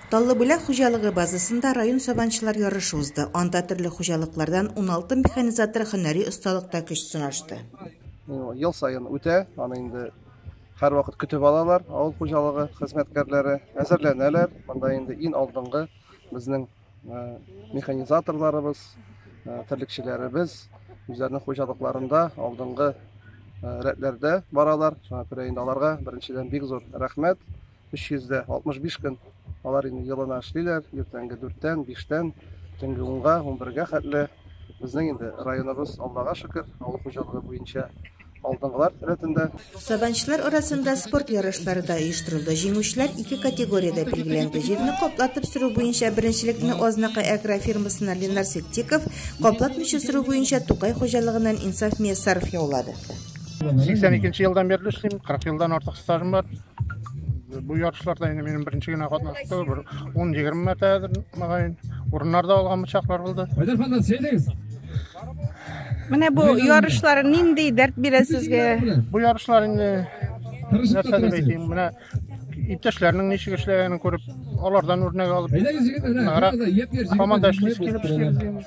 Таллыбүләк хуҗалыгы базасында район сабанчылар ярышы узды. Анда төрле хуҗалыклардан 16 механизатор һөнәри осталыкта көч сынашты. Ел саен үтә, аны инде һәрвакыт көтеп алалар авыл хуҗалыгы хезмәткәрләре, әзерләнәләр. Монда инде иң алдынгы безнең механизаторларыбыз, терлекчеләребез үзләренең хуҗалыкларында алдынгы рәтләрдә баралар. Шуңа күрә инде аларга беренчедән бик зур рәхмәт. 365 көн алар инде елына эшлиләр, иртәнге 4-тән, 5-тән, төнге 10-га, 11-гә хәтле. Безнең инде районыбыз, Аллага шөкер, авыл хуҗалыгы буенча алдынгылар рәтендә. Сабанчылар арасында спорт ярышлары да оештырылды. Җиңүчеләр ике категориядә билгеләнде. Җирне каплатып сөрү буенча беренчелекне Азнакай агрофирмасыннан Ленар Ситдиков, каплатмыйча сөрү буенча Тукай хуҗалыгыннан Инсаф Мияссаров яулады. 82 елдан бирле эшлим, 40 елдан артык стажым бар. Бу ярышларда инде минем беренче генә катнаштым, бер 10-20 мәртәбәдер мөгаен. Урыннарда алган чаклар булды. Менә бу ярышлар нинди дәрт бирә сезгә? Бу ярышлар инде нәрсә дип әйтим, менә иптәшләрнең ничек эшләгәнен күреп, алардан үрнәк алып, ныграк һаман да эшлисе килеп эшлибез.